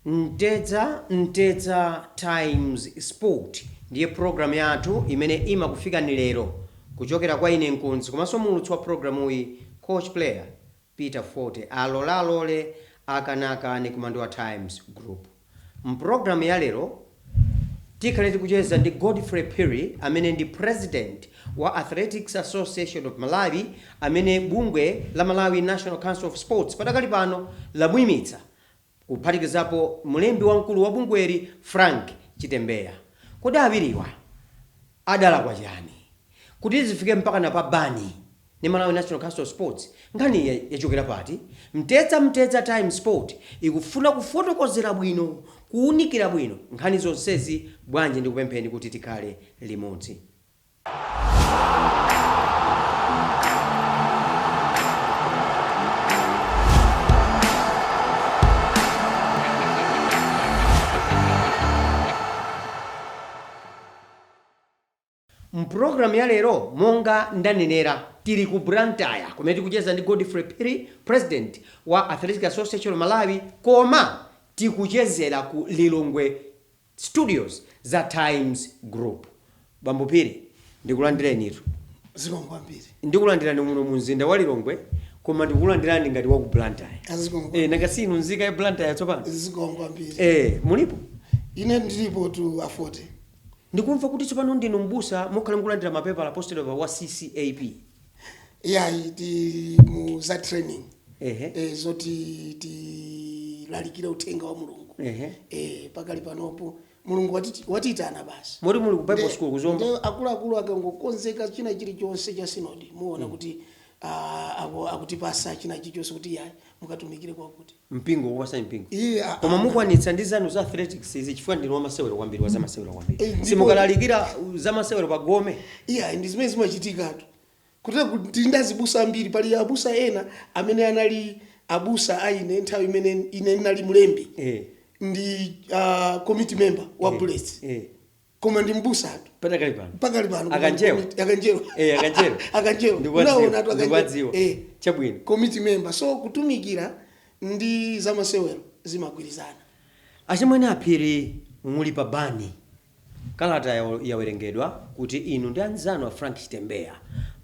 Mtedza Mtedza Times Sport ndiye programu yathu imene imakufikani lero kuchokera kwa ine mkonzi komanso muulutsi wa programuyi, coach player Peter Forte, alolalole akanakane kumando wa Times Group. Mpulogalamu ya lero tikhale tikucheza ndi Godfrey Phiri, amene ndi president wa Athletics Association of Malawi, amene bungwe la Malawi National Council of Sports padakali pano lamuyimitsa, kuphatikizapo mlembi wamkulu wa bungweli, Frank Chitembeya. Kodi awiriwa adalakwa chani kuti zifike mpaka na pa ban ni Malawi National Council of Sports? Nkhani yachokera pati? Mtedza Mtedza Times Sport ikufuna kufotokozera bwino, kuwunikira bwino nkhani zonsezi. Bwanji ndikupempheni kuti tikhale limodzi. Mpulogalamu ya lero, monga ndanenera, tili ku Blantyre kumene tikucheza ndi Godfrey Phiri, president wa Athletic Association of Malawi, koma tikuchezera ku Lilongwe studios za Times Group. Bambo Phiri, ndikulandirenitu. Zikomo kwambiri. Ndikulandirani muno mu mzinda wa Lilongwe, koma ndikulandirani ngati wa ku Blantyre. Zikomo. Nanga sinu nzika ya Blantyre tsopano? Zikomo kwambiri. Mulipo? Ine ndilipo tu, afote. Ndikumva kuti tsopano ndinu mbusa, mukhale mukulandira mapepala posachedwa wa CCAP. Iyayi, ti mu za training. Zoti tilalikire uthenga wa Mulungu. Pakali panopo Mulungu watiyitana basi. Moti muli ku Bible school kuZomba? Nde akuluakulu akangokonzeka china chilichonse cha sinodi, muona kuti akutipasa china chilichonse kuti yayi, mukatumikire kwakuti. Mpingo kupasa mpingo? Iye Koma mukwanitsa ndi zanu za athletics izi, chifukwa ndinu wamasewero kwambiri, wa zamasewero kwambiri? Simukalalikira zamasewero pa gome? Iya, ndi zimene zimachitikatu kuti tili ndi azibusa ambiri. Pali abusa ena amene anali abusa a ine nthawi imene ine ndinali mlembi ndi committee member wa Bullets, koma ndi mbusatu. Padakali pano? Pakali pano. Akanjewa? Akanjewa. Akanjewa. Akanjewa. Ndikuwadziwa. Unaona tu Akanjewa. Ndikuwadziwa. Chabwino. Committee member, so kutumikira ndi zamasewero zimagwirizana. Achimwene aPhiri, muli pa ban. Kalata yawerengedwa kuti inu ndi anzanu a Frank Chitembeya,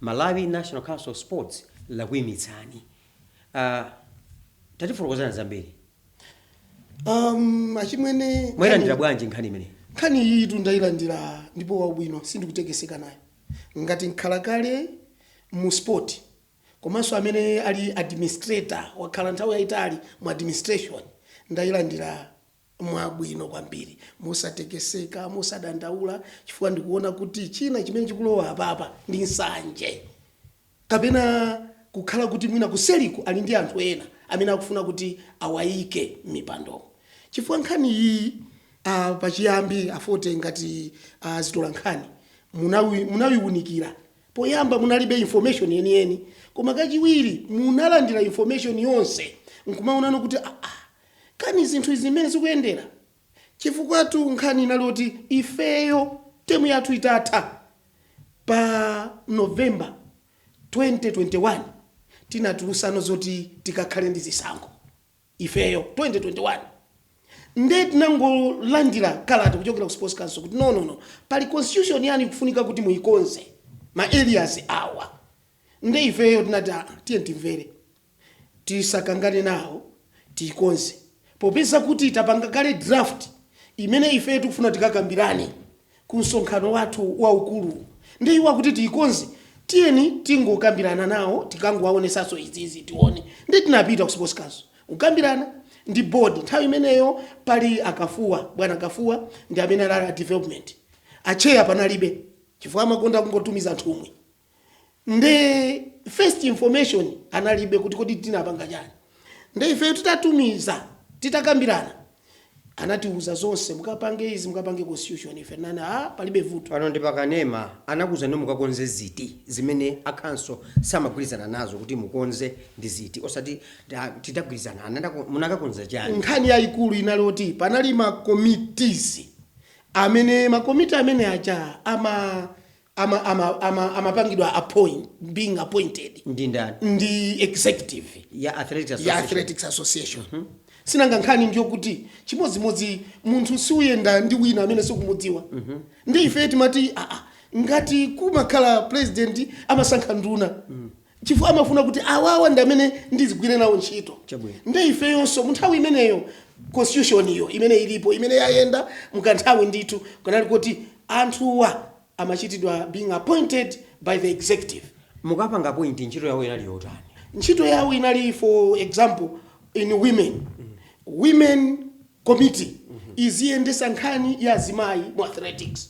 Malawi National Council of Sports lakuyimitsani. Tatifotokozani zambiri. Achimwene, Mwayilandira bwanji nkhani imeneyi? Nkhani iyi ndayilandira ndipo wabwino, sindikutekeseka nayo. Ngati nkhalakale mu sport, komanso amene ali administrator, wakhala nthawi yayitali mu administration, ndayilandira mwabwino kwambiri, mosatekeseka, mosadandaula, chifukwa ndikuona kuti china chimene chikulowa apapa ndi nsanje kapena kukhala kuti mwina kuseliku ali ndi anthu ena amene akufuna kuti awayike m'mipandomo. Chifukwa nkhani iyi, pachiyambi, afote, ngati zitola nkhani munawiwunikira, poyamba munalibe information yeniyeni, koma kachiwiri munalandira information yonse nkumaonano kuti kani zinthu izi zimene zikuyendera. Chifukwa tu nkhani inali kuti ifeyo term yathu itatha pa November 2021, tinatulusano zoti tikakhale ndi zisankho ifeyo 2021. Nde tinangolandira kalata kuchokera ku Sports Council kuti no, no, no, pali constitution yanu ikufunika kuti muikonze ma areas awa. Nde ifeyo tinati, tiye timvere, tisakangane nawo, tiikonze, popeza kuti tapanga kale draft imene ifeyo tikufuna tikakambirane ku msonkhano wathu waukulu. Ndi iwo akuti tiikonze, tiyeni tingokambirana nawo, tikangowaonesanso izizi, tione. Ndi tinapita ku Sports Council kukambirana ndi board. Nthawi imeneyo pali Akafuwa, bwana Kafuwa ndi amene anali a development. A chair panalibe, chifukwa amakonda kungotumiza nthumwi. Nde first information analibe kuti kodi tinapanga chani. Nde ifeyo titatumiza, titakambirana, anatiuza zonse, mukapange izi, mukapange constitution. Ife tinani, palibe vuto. Pano ndi pakanema. Anakuuzani mukakonze ziti zimene a council samagwirizana nazo kuti mukonze ndi ziti? Osati titagwirizana, munakakonza chani? Nkhani yayikulu inali kuti panali ma committees, amene makomiti amene aja amapangidwa appoint, being appointed. Ndi ndani? Ndi executive ya Athletics ya Association. Athletics Association. Sinanga nkhani ndiyo kuti chimodzimodzi munthu siuyenda ndi wina amene sikumudziwa. Ndi ife timati aa, ngati kumakhala president amasankha nduna chifukwa amafuna kuti awawa ndi amene ndizigwire nawo ntchito. Ndi ifeyonso mu nthawi imeneyo, constitution iyo imene ilipo, imene yayenda mukanthawi ndithu, kanali kuti anthuwa amachitidwa being appointed by the executive. Mukapanga appoint, ntchito yawo inali yotani? Ntchito yawo inali, for example, in women committee iziyendesa nkhani ya azimayi mu athletics.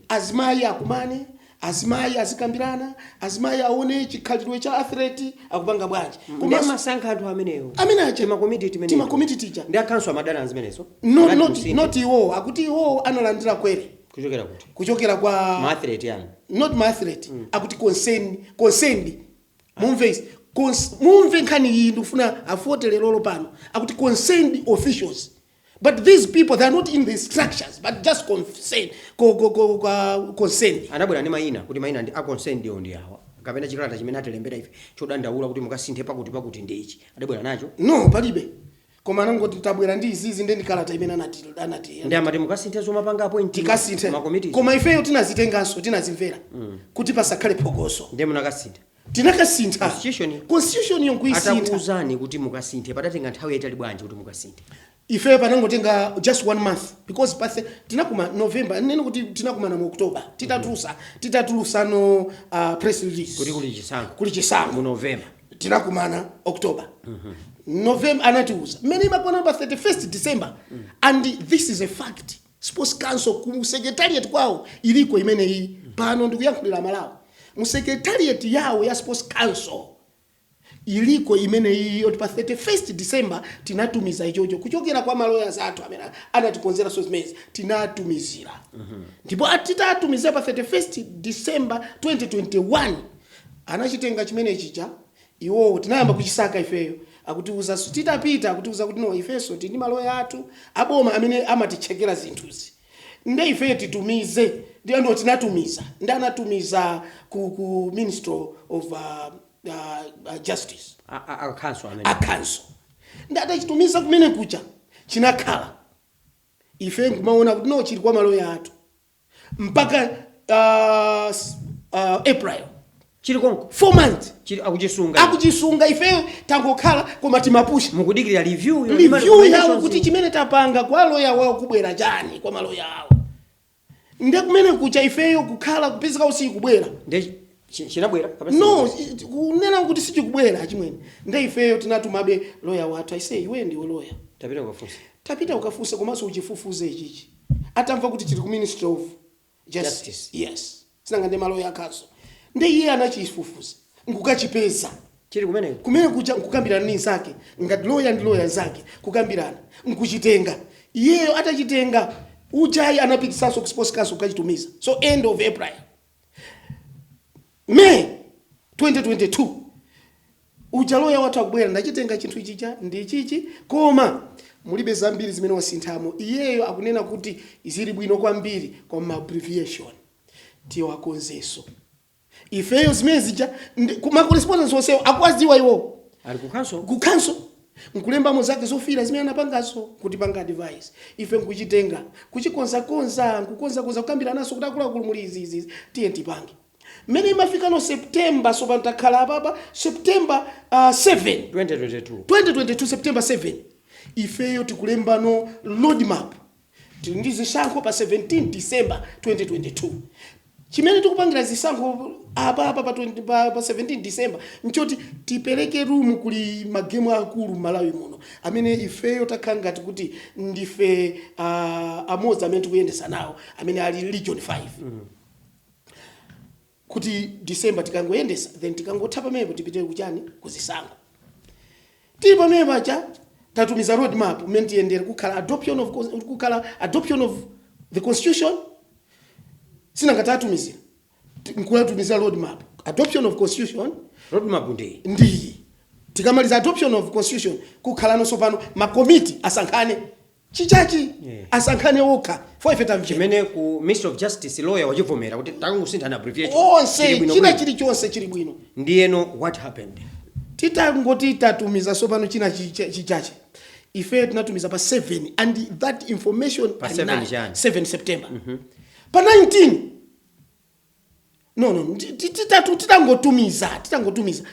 Azimayi akumane, azimayi azikambirana, azimayi aone chikhalidwe cha athlete akupanga bwanji. Ndi amasankha anthu amenewo? Amene aja. Timakomiti timene? Timakomiti tija. Ndi a council amadana zimenezo? No. Anati Not, musinthe. not iwowo. Akuti iwowo analandira query. Kuchokera kuti? Kuchokera kwa Ma athlete anu? Not ma athlete. Akuti concerned, mumve izi. Mumve nkhani iyi, ndikufuna afote lerolo pano. Akuti concerned officials, but these people, they are not in the structures, but just concerned, concerned. Anabwera ndi mayina kuti mayina ndi a concerned ndiwo ndi awa, kapena chikalata chimene atilembera ife chodandaula kuti mukasinthe pakuti pakuti ndi ichi, adabwera nacho? No, palibe, koma anangoti tabwera ndi izizi, ndi kalata imene anati Ndi amati mukasinthe zomapanga appoint Tikasinthe. makomiti. Koma ifeyo tinazitenganso, tinazimvera kuti pasakhale phokoso. Ndi munakasintha? Tinakasintha. Constitution? Constitution yo nkuisintha. Atakuuzani kuti mukasinthe, padatenga nthawi yayitali bwanji kuti mukasinthe? Ife panangotenga just one month, because pathe tinakuma November, nene kuti tinakumana mu October, titatulusano press release. Kuti kuli chisankho. Kuli chisankho. Mu November. Tinakumana October, November, anatiuza mmene imakwana pa 31st December. And this is a fact, Sports Council ku secretariat kwawo iliko imeneyi. Pano ndikuyankhulira Malawi, mu secretariat yawo ya Sports Council iliko imeneyi yoti pa 31st December tinatumiza ichocho kuchokera kwa maloyers athu amene anatikonzeranso zimenezi. Tinatumizira, ndipo titatumizira pa 31st December 2021, anachitenga chimene chija iwowo. Tinayamba kuchisaka ifeyo, akutiuza, titapita akutiuza kuti no, ifenso tili ndi maloya athu aboma amene amatichekera zinthuzi, nde ifeyo titumize. Ndiyo tinatumiza, ndi anatumiza ku Minister of Justice. A council amene? A council. Ndi atachitumiza kumene kucha, chinakhala, ife nkumaona kuti no, chili kwa maloya athu mpaka April. Chili konko? 4 months. Chili akuchisunga? Akuchisunga. Ife tangokhala, koma timapusha. Mukudikirira review yo? Review yawo kuti chimene tapanga kwa loya wawo kubwera chani kwa maloya awo. Nde kumene kucha ifeyo kukhala kupezeka usiku kubwera. Ndi chinabwera kapena? No, kunena kuti sichikubwera chimwene. Nde ifeyo tinatumabe loya wathu, aise, iwe ndiwe loya. Tapita ukafunsa. Tapita ukafunse, komanso uchifufuze ichichi. Atamva kuti chili ku Ministry of Justice, Justice. Yes, sinanga ndi maloya akhaso. Nde iye anachifufuza nkukachipeza. Chili kumeneko? Kumene kuja, nkukambirana ndi nzake, ngati loya ndi loya nzake, kukambirana, nkuchitenga. Iyeyo atachitenga, ujayi anapitisanso ku Sports Council kukachitumiza. So end of April, May 2022, uja loya wathu akubwera, ndachitenga chinthu ichicha ndi chichi, koma mulibe zambiri zimene wasinthamo. Iyeyo akunena kuti zili bwino kwambiri, koma abbreviation tiwakonzenso. Ifeyo zimene zija kuma correspondence onsewo akuwaziwa iwo. Ali ku council? Ku council, nkulembamo zake zofira zimene anapangazo kuti panga advice. Ife nkuchitenga, kuchikonzakonza, nkukonzakonza, kukambira naso kuti akuluakulu, muli izi izi, tiye tipange. Mmene imafikano September, so pano takhala apapa September 7. 2022. 2022 September 7, ifeyo tikulembano roadmap. Tili ndi zisankho pa 17 December 2022. Chimene tikupangira zisankho apa apa pa, 20, pa 17 December nchoti tipereke room. Kuli magemu akulu m'Malawi muno amene ifeyo takhala ngati kuti ndife amodzi amene tikuyendesa nawo, amene ali Region 5, kuti December tikangoyendesa, then tikangotha pamenepo tipite kuchani, kuzisankho. Tili pamene pacha, tatumiza road map mmene tiyendere, kukhala adoption of the constitution. Sinanga tatumizira, nkulatumizira road map, adoption of constitution. Roadmap ndi? Ndiyi. Tikamaliza adoption of constitution, kukhalanso pano makomiti asankhane chichachi. Asankhane okha fo ife tamvera. Chimene ku Ministry of Justice lawyer wachivomera kuti takangosinthana abbreviation. Onse. Chili bwino China bwino. chilichonse chili bwino. Ndiyeno what happened? Titangoti tatumiza sopano china chichachi, Ife tinatumiza pa 7 and that information Pa ali 7 nayo. chani? 7 September. Pa 19, no, titatu titangotumiza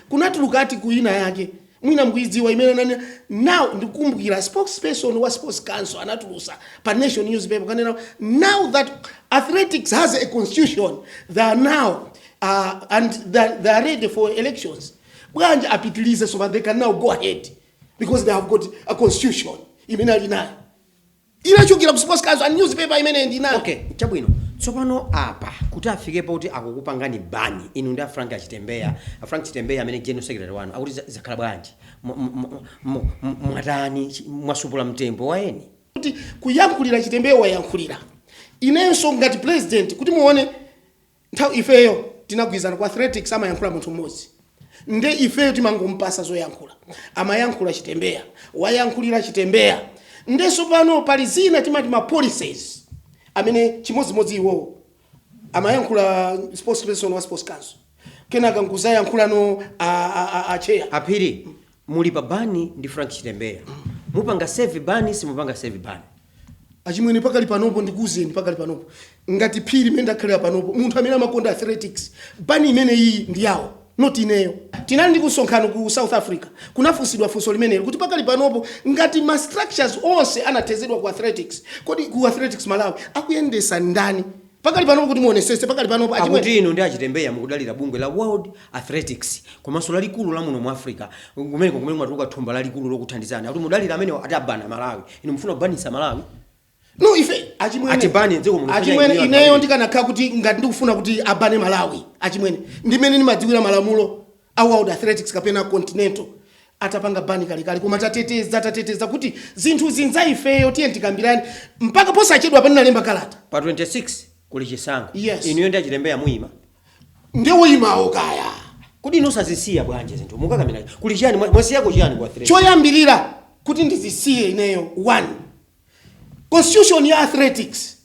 kunatuluka ati kuina yake mwina mkuidziwa imene nani. Now ndikukumbukira spokesperson wa Sports Council anatulusa pa Nation newspaper kanena, "Now that athletics has a constitution, they are now and they are ready for elections." Bwanji apitilize so that they can now go ahead because they have got a constitution imene ali nayo, inachokera ku Sports Council and newspaper imene ndinayo. Okay, chabwino. Tsopano apa kuti afikepo kuti akukupangani ban inu ndi a Frank Achitembeya, a Frank Chitembeya amene general secretary wanu, akuti zakhala bwanji? Mwatani? Mwasupula mtembo waeni? Kuti kuyankhulira Chitembeya, wayankhulira inenso ngati president. Kuti muone nthawi ifeyo tinagwirizana ku athletics, amayankhula munthu mmodzi, nde ifeyo timangompasa zoyankhula. Amayankhula Chitembeya, wayankhulira Chitembeya. Ndenso pano pali zina timati ma policies amene chimodzimodzi iwowo amayankhula spokesperson wa Sports Council, kenaka nkuzayankhulano a chair. Aphiri, muli pa ban ndi Frank Chitembeya. Mupanga serve ban, simupanga serve ban? Achimwene, pakali panopo ndikuwuzeni, pakali panopo ngati Phiri imene ndakhalira panopo, munthu amene amakonda athletics, ban imene iyi ndi yawo, not ineyo. Tinali ndi kusonkhano ku South Africa, kunafunsidwa funso limeneli kuti pakali panopo ngati ma structures onse anathezedwa ku athletics, kodi ku Athletics Malawi akuyendesa ndani pakali panopo? Kuti muonesese pakali panopo, achimwene, Akuti inu ndi Achitembeya mukudalira bungwe la World Athletics komanso lalikulu la muno mu Africa, kumeneko kumene mwatuluka thumba lalikulu lokuthandizani. Akuti mudalira amene ati abana Malawi. Inu mufuna kubanisa Malawi? No, ife, achimwene, Atibani dziko muno. achimwene, Fanya ineyo ineyo ndikanakhala kuti ngati ndikufuna kuti abane Malawi, achimwene, ndimene ndimadziwira malamulo a World Athletics kapena Continental, atapanga ban kalekale. Koma tateteza kuti zinthu zinza ifeyo tiye tikambirani mpaka posachedwa paninalemba kalata. Pa 26 kuli chisankho. Yes. Inuyo ndi Achitembeya muyima? Ndiwoyimawo kaya. Kodi inu osazisiya bwanji zinthu? Mukakamira kuli chiyani? Mwasiyako chiyani ku athletics? Choyambirira kuti ndizisiye ineyo, one, constitution ya athletics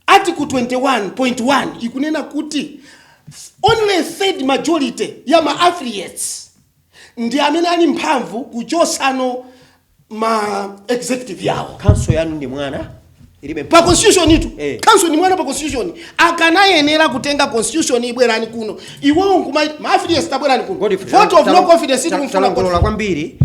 article 21.1 ikunena kuti only third majority ya ma affiliates ndi amene ali mphamvu kuchosano ma executive yawo. Council yanu ndi mwana, ilibe Pa constitution itu. Eh. Council ni mwana pa constitution. Akanayenera kutenga constitution, ibwerani kuno, iwowo nkuma ma affiliates tabwerani kuno, Godfrey, vote of no confidence itikumfuna. Talongolola kwambiri.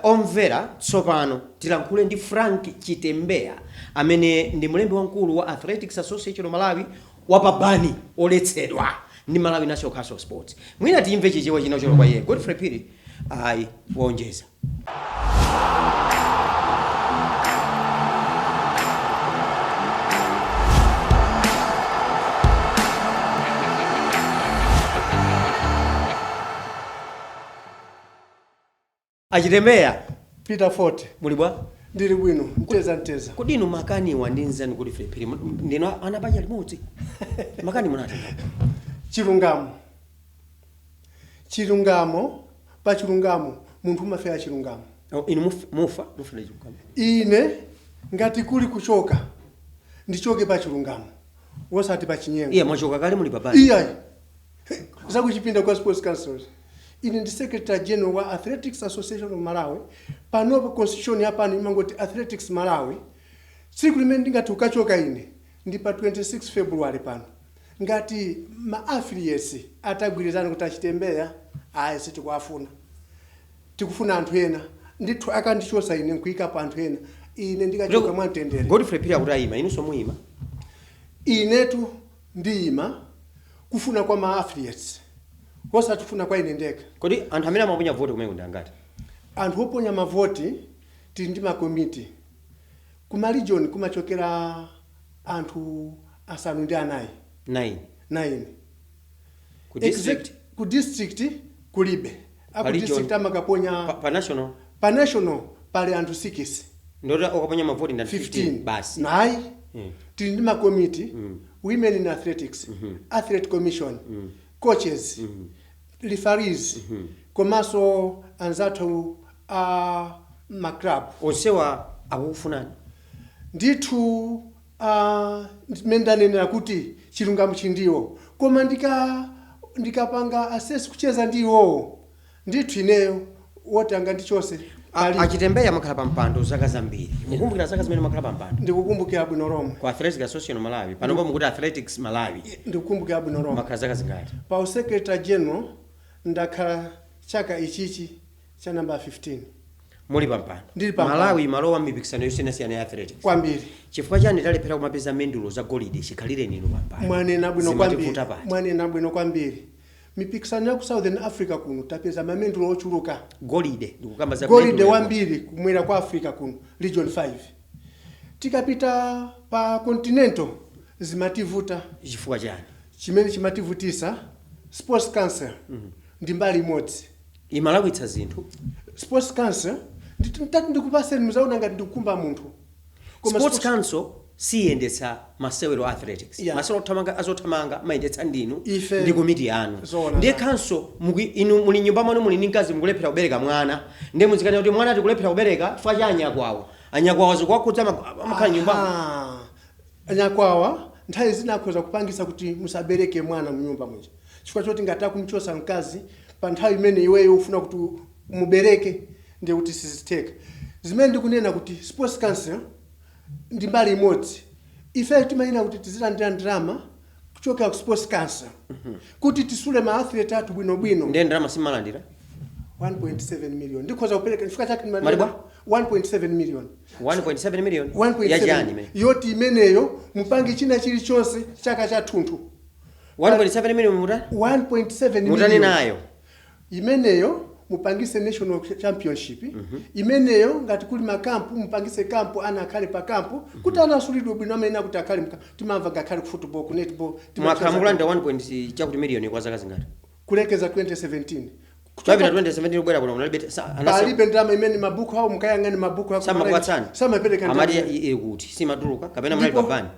Omvera, tsopano tilankhule ndi Frank Chitembeya amene ndi mlembi wamkulu wa Athletics Association of Malawi, wapa ban oletsedwa ndi Malawi National Council of Sports. Mwina timve Chichewa china cholo kwa iye. Godfrey Phiri ayi, waonjeza. Achitembeya. Peter Forte. Muli bwa? Ndili bwino, mteza mteza. Kodi inu makaniwa ndi nzanu Godfrey Phiri ndino anapacha limodzi, makani munatenga? Chilungamo, chilungamo, pa chilungamo munthu umafera chilungamo. Oh, inu mufa mufuna chilungamo? Ine ngati kuli kuchoka, ndichoke pa chilungamo, wosati pa chinyengo. Iye mwachoka kale, muli pa ban. Iyayi, zakuchipinda kwa Sports Councils. Ine ndi secretary general wa Athletics Association of Malawi. Panopo constitution yapano imangoti Athletics Malawi. Tsiku limene ndingati ukachoka ine ndi pa 26 February pano, ngati ma affiliates atagwirizana kuti Achitembeya ayi, sitikuafuna, tikufuna anthu ena, ndithu akandichosa ine nkuyikapo anthu ena, ine ndikachoka mwamtendere. Godfrey Phiri akuti ayima, inunso muyima? Inetu ndiyima kufuna kwa ma affiliates, osati kwa ine ndekha. Kodi anthu amene amaponya voti kumene ndi angati? Anthu oponya mavoti, tili ndi makomiti kuma region, kumachokera anthu 9. 9? 9. Ku district? Ku district kulibe. Aku Pa region? district amakaponya Pa national? Pa national pali anthu 6. Ndoti okaponya mavoti ndi anthu 15? 15. Basi. Nayi. Tili ndi makomiti: women in athletics, athlete commission, coaches, referees, komanso anzathu a maclub. Onsewa akukufunani? Ndithu, mmene ndanenera kuti chilungamo chindiwo, koma ndikapanga assess, kucheza ndi iwowo, ndithu ineyo woti angandichose Achitembeya makhala pampando zaka zambiri. Mukumbukira zaka zimene makhala pampando Ndikukumbukira bwino lomwe. Ku Athletic Association Malawi, panopo mukuti Athletics Malawi. Ndikukumbukira bwino lomwe. Makhala zaka zingati? Pa usecretary general ndakhala chaka ichichi cha namba 15. Muli pampando. Ndili pampando. Malawi malowa mipikisano yosiyanasiyana ya athletics. Kwambiri. Chifukwa chani talephera kumapeza mendulo za golide chikhalire ninu pampando? Mwanena bwino kwambiri. Zimativuta pati? Mwanena bwino kwambiri. Mipikisano ya ku Southern Africa kuno tapeza mamendulo ochuluka. Golide, ndikukamba za golide mendulo ya wambiri kumwera kwa Africa kuno, region 5. Tikapita pa continental zimativuta. Chifukwa chani? Chimene chimativutisa, Sports Council ndi mbali imodzi. Imalakwitsa zinthu. Sports Council, nditati ndikupaseni muzaona ngati ndikukumba munthu. Koma Sports Council siyendetsa masewero a athletics. Yeah. Masewero othamanga, azothamanga mayendetsa ndinu Ife. ndi komiti yanu. Zoona. Ndiye council inu muli nyumba mwanu, muli ndi mkazi, mukulephera kubereka mwana, ndiye muzikana kuti mwana tikulephera kubereka chifukwa cha anyakwawa. Anyakwawa zikuwakhudza, amakhala nyumba. Aha. Anyakwawa nthawi zina akhoza kupangisa kuti musabereke mwana mnyumba muja, chifukwa choti ngati akumchosa mkazi pa nthawi imene iweyo ufuna kuti mubereke, ndiye kuti sizitheka. Zimene ndikunena kuti Sports Council ndi mbali imodzi. Ife timayina kuti tizilandira ndalama kuchokera ku Sports Council kuti tisule ma athlete athu bwinobwino. Ndiye ndalama simalandira? 1.7 million ndikhoza kupereka chifukwa chake. Malibwa? 1.7 million. 1.7 million? 1.7. Yachani imene? Yoti imeneyo mupange china chilichonse chaka chathunthu. 1.7 million mutani? 1.7 Mutani million. nayo? Imeneyo mupangise national championship, imeneyo ngati kuli makampu mupangise kampu, ana akhale pa kampu kuti ana asulidwe bwino, amene akuti akhale timamva ngakhale ku football, ku netball. Mwakhala mukulanda 1 point chakuti million kwa zaka zingati? Kulekeza 2017. Kuyambira 2017 kubwera kuno munalibe Palibe ndalama imene. Mabuku awo mukayang'ane mabuku ako. Samakupatsani? Samapereka Amati ndalama. ili kuti simatuluka kapena munali pabani?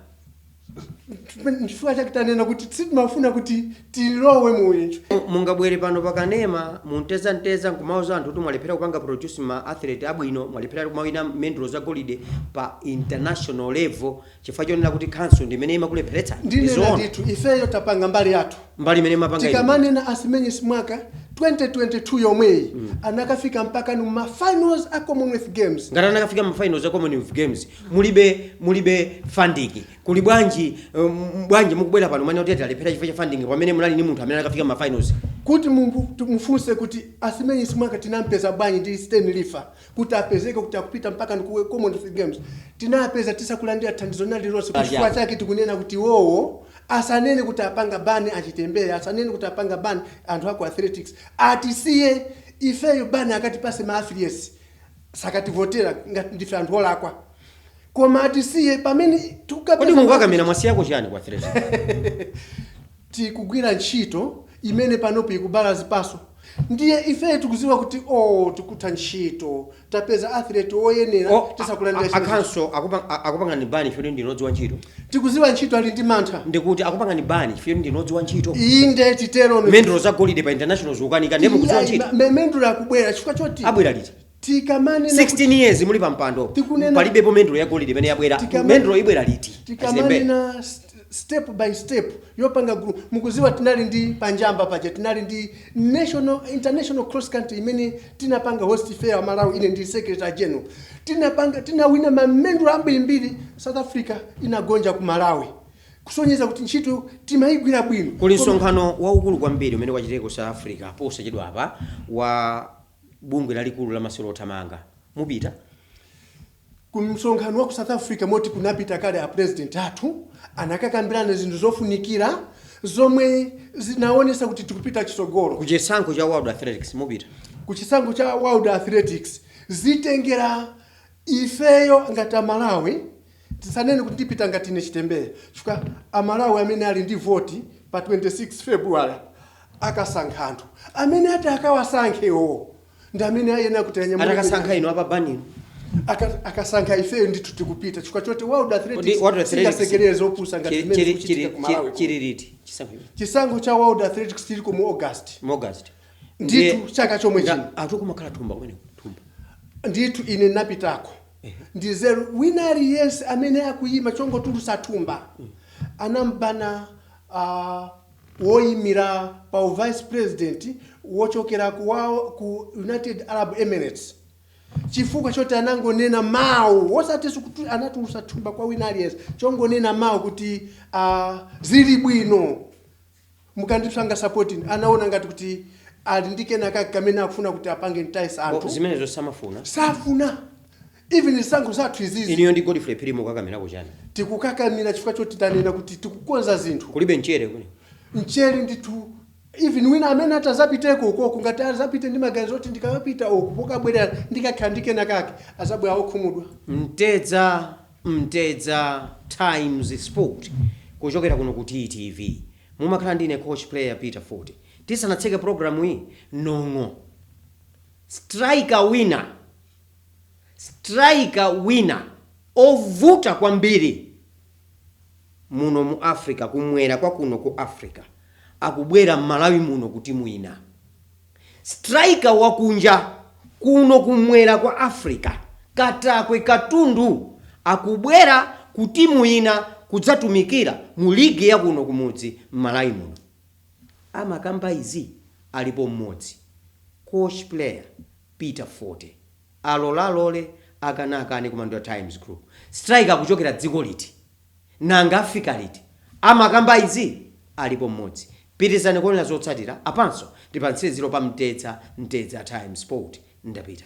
Chifukwa chake tanena kuti sitimafuna kuti tilowe mu icho. Mungabwere pano pakanema muntezanteza nkumauza anthu kuti mwalephera kupanga produce ma athlete abwino, mwalephera kumawina mendulo za golide pa international level chifukwa chonena kuti council ndi imene imakulepheretsa? Ndinena Ndizoona? ndithu, ifeyo tapanga mbali yathu. Mbali imene mapanga inu. Tikamanena Asimenye Simwaka 2022 yomweyi anakafika mpaka ni ma finals a Commonwealth Games. Ngati anakafika ma finals a Commonwealth Games, mulibe funding, kuli bwanji bwanji mukubwera pano mwene kuti alephera chifukwa cha funding pamene munali ni munthu amene anakafika ma finals? Kuti mufunse kuti Asimenye Simwaka tinampeza bwanji ndi Stan Lifa kuti apezeke kuti akupita mpaka ni ku Commonwealth Games, tinapeza tisakulandira thandizo na lilonse. Chifukwa chake tikunena kuti wowo asanene kuti apanga ban Achitembeya, asanene kuti apanga ban anthu aku athletics, atisiye ifeyo. Ban akatipase ma affiliates, sakativotera ngati ndife anthu olakwa, koma atisiye pamene Kodi mungukakamira mwasiyako chani ku athletics? Tikugwira ntchito imene panopo ikubala zipaso. Ndiye ifeyo tikuziwa kuti oh, tikutha ntchito, tapeza athlete oyenera tisakulandira chinthu. A council akupangani ban chifukwa ndinodziwa ntchito? Tikuziwa ntchito, ali ndi mantha. Ndikuti akupangani ban chifukwa ndinodziwa ntchito? Inde, titero. Mendulo za golide pa international zikukanika, ndiye mukudziwa ntchito? Mendulo akubwera chifukwa choti Abwera liti? tikamanena 16 years muli pampando, palibepo mendulo ya golide imene yabwera. Mendulo ibwera liti, Achitembere? Tikamanena step by step yopanga group, mukuziwa tinali ndi panjamba paja, tinali ndi national international cross country imene tinapanga host fair Malawi. Ine ndi secretary general, tinapanga, tinawina mamendulo ambirimbiri. South Africa inagonja ku Malawi, kusonyeza kuti ntchito timayigwira bwino. Kuli msonkhano waukulu kwambiri umene wachitika ku South Africa posachedwa apa wa bungwe lalikulu la masewero othamanga. Mupita? Ku msonkhano wa ku South Africa moti kunapita kale a president athu, anakakambirana zinthu zofunikira zomwe zinaonesa kuti tikupita chitsogolo. Ku chisankho cha World Athletics mupita? Ku chisankho cha World Athletics zitengera ifeyo ngati Amalawi. Tisanene kuti ndipita ngati ine Chitembere, chifukwa Amalawi amene ali ndi voti pa 26 February akasankha anthu amene ati akawasankhewo ndi amene ayenera kuti anyamule. Atakasankha inu apa banino? Akasankha ifeyo ndithu tikupita, chifukwa choti World Athletics World Athletics singasekerere zopusa ngati zimene zikuchitika ku Malawi. Chili liti chisankho ichi? Chisankho cha World Athletics chili mu August. Mu August? Ndithu, chaka chomwe chino. Anthu kumakhala thumba kumene, thumba. Ndithu, ine napitako ndizeru. Wina aliyense amene akuyima chongotulusa thumba anambana. Woyimira pa vice president wochokera ku United Arab Emirates. Chifukwa choti anangonena mawu, osatinso kuti anatulusa thumba kwa wina aliyense, chongonena mawu kuti zili bwino mukandipanga support, anaona ngati kuti ali ndi kenakake kamene akufuna kuti apange entice anthu. Zimenezo samafuna. Safuna. Even zisankho zathu izizi. Iniyo ndi Godfrey Phiri mukakamirako chani? Tikukakamira chifukwa choti tanena kuti tikukonza zinthu. Kulibe mchere kune. Mchere ndithu. Even wina amene atazapiteko ukoko, ngati azapite ndi maganizo oti ndikapita uku, pokabwerera ndikakhala ndi kenakake, azabwera okhumudwa. Mtedza, Mtedza Times Sport kuchokera kuno ku TTV, mumakhala ndine coach player Peter Forte. Tisanatseke programu iyi, nong'o striker wina, striker wina ovuta kwambiri muno mu Africa, kumwera kwa kuno ku Africa, akubwera m'Malawi muno kuti mwina striker wakunja kuno kumwera kwa Africa, katakwe katundu, akubwera ku timu ina kudzatumikira mu ligi ya kuno kumudzi m'Malawi muno. Amakamba izi alipo mmodzi, coach player Peter Forte. Alolalole, akanakane, kumando Times Group, striker kuchokera dziko liti, nanga afika liti? Amakamba izi alipo mmodzi. Pitizani kuonera zotsatira apanso ndi pa mtsiriziro pa Mtedza, Mtedza Times Sport. Ndapita.